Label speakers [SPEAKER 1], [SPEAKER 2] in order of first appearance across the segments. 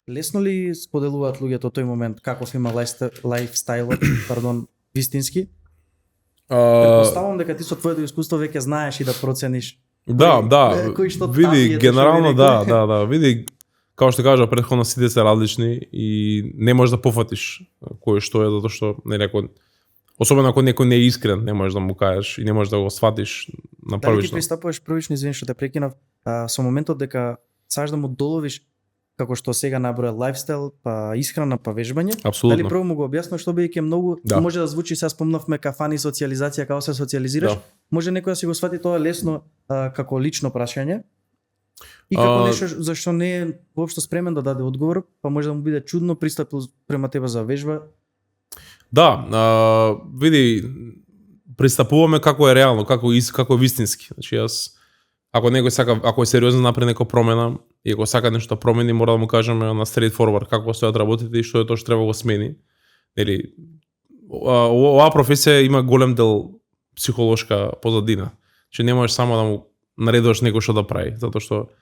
[SPEAKER 1] Лесно ли споделуваат луѓето тој момент каков има лајфстајлот, пардон, вистински? Претпоставувам дека ти со твоето искуство веќе знаеш и да процениш.
[SPEAKER 2] Да,
[SPEAKER 1] кој што
[SPEAKER 2] види,
[SPEAKER 1] тафијето,
[SPEAKER 2] генерално
[SPEAKER 1] што ви
[SPEAKER 2] да, види, како што кажа, претходно сите се различни и не можеш да пофатиш кој што е, затоа што нели особено ако некој не е искрен, не можеш да му кажеш и не можеш да го сватиш на
[SPEAKER 1] Дали ти
[SPEAKER 2] првично.
[SPEAKER 1] пристапуваш првично, извини што те прекинав, со моментот дека сакаш да му доловиш како што сега наброја лајфстайл, па исхрана, па вежбање.
[SPEAKER 2] Апсолутно.
[SPEAKER 1] Дали прво му го објасниш што бидејќи многу може да звучи, сега спомнавме кафани, социјализација, како се социјализираш.
[SPEAKER 2] Да.
[SPEAKER 1] Може некој да си го свати тоа лесно како лично прашање. И како нешто зашто не е воопшто спремен да даде одговор, па може да му биде чудно пристапил према тебе за вежба.
[SPEAKER 2] Да, види, пристапуваме како е реално, како е вистински. Значи јас ако некој сака, ако е сериозно направи некоја промена и ако сака нешто да промени, мора да му кажеме на straight forward како стојат работите и што е тоа што треба да го смени. Нели, оваа професија има голем дел психолошка позадина. Че не можеш само да му наредуваш некој што да прави, затоа што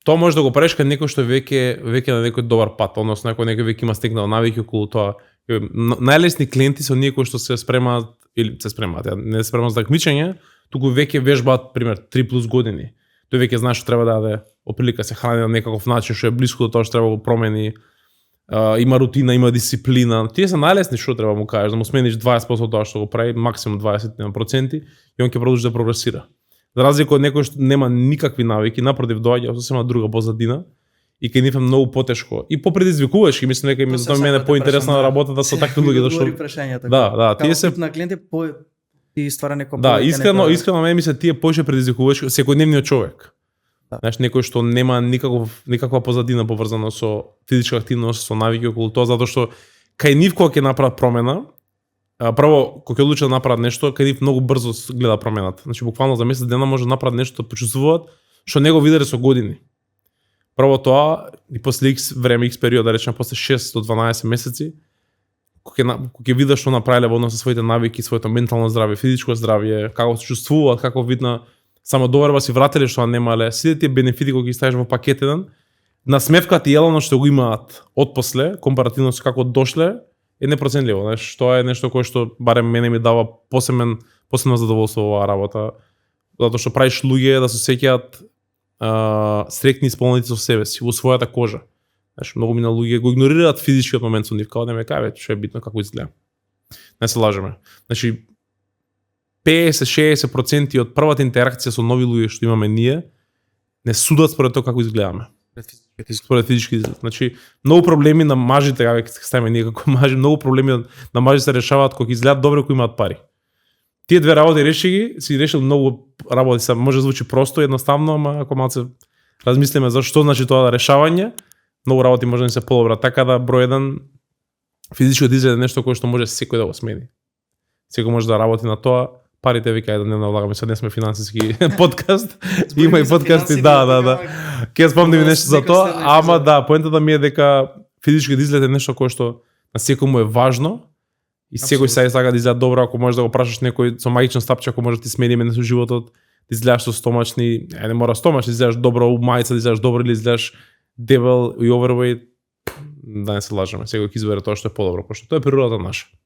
[SPEAKER 2] тоа може да го правиш кај некој што веќе на некој добар пат, односно некој веќе има стекнал навики околу тоа. Најлесни клиенти се оние кои што се спремаат или се спремаат, не се спремаат за такмичење, туку веќе вежбаат пример 3+ години. Тој веќе знае што треба да яде, оприлика се храни на некаков начин што е блиску до тоа што треба да го промени. Има рутина, има дисциплина. Тие се најлесни што треба да му кажеш, да му смениш 20% тоа што го прави, максимум 20% и он ќе продолжи да прогресира. За разлика од некој што нема никакви навики, напротив доаѓа сосема друга позадина и кај нив е многу потешко и попредизвикуваш и мислам дека им затоа мене поинтересна работата со такви луѓе зашто да, тие се
[SPEAKER 1] на клиенти и ствара некој
[SPEAKER 2] да, искрено мене ми се тие поише предизвикуваш секојдневниот човек. Знаеш, некој што нема никаква позадина поврзана со физичка активност, со навики околу тоа, затоа што кај нив кога ќе направат промена, прво кога ќе одлучат да направат нешто, кај нив многу брзо гледа промената. Значи буквално за месец дена може да направат нешто да почувствуваат што него виделе со години. Прво тоа и после X време, X период, да речеме после 6 до 12 месеци, кога ќе видиш што направиле во однос со своите навики, своето ментално здравје, физичко здравје, како се чувствуваат, како видна самодоверба си вратиле што немале, сите тие бенефити кои ги ставиш во пакет еден, на сметката и елано што го имаат отпосле, компаративно со како дошле, е непроценливо, знаеш, тоа е нешто кое што барем мене ми дава посебно задоволство во оваа работа, затоа што правиш луѓе да се сеќаат стрекни исполнети со себе си, во својата кожа. Знаеш, многу мина луѓе го игнорираат физичкиот момент со нив, као не ме кај што е битно како изгледа. Не се лажеме. Значи 50-60% од првата интеракција со нови луѓе што имаме ние не судат според тоа како изгледаме. Според физички изглед. Значи многу проблеми на мажите, ќе ставиме ние како мажи, многу проблеми на мажи се решаваат кога изгледаат добро кога имаат пари. Тие две работи реши ги, си решил многу работи, се може да звучи просто и едноставно, ама ако малце размислиме за што значи тоа решавање, многу работи може да се подобрат, така да број 1 физичкиот изглед е нешто кое што може секој да го смени. Секој може да работи на тоа, парите вика да не навлагаме, сега не сме финансиски подкаст, има и подкасти, да. Ќе спомним нешто за тоа, ама да, поентата ми е дека физичкиот изглед е нешто кое што на секој е важно. И секој сега сака да изгледа добро, ако можеш да го прашаш некој со магичен стапче, ако може да ти смениме нешто животот, да изгледаш со стомачни, не мора стомачни, да изгледаш добро у мајца, да изгледаш добро или изгледаш дебел и overweight, да не се лажеме, секој ќе избере тоа што е подобро, пошто тоа е природата наша.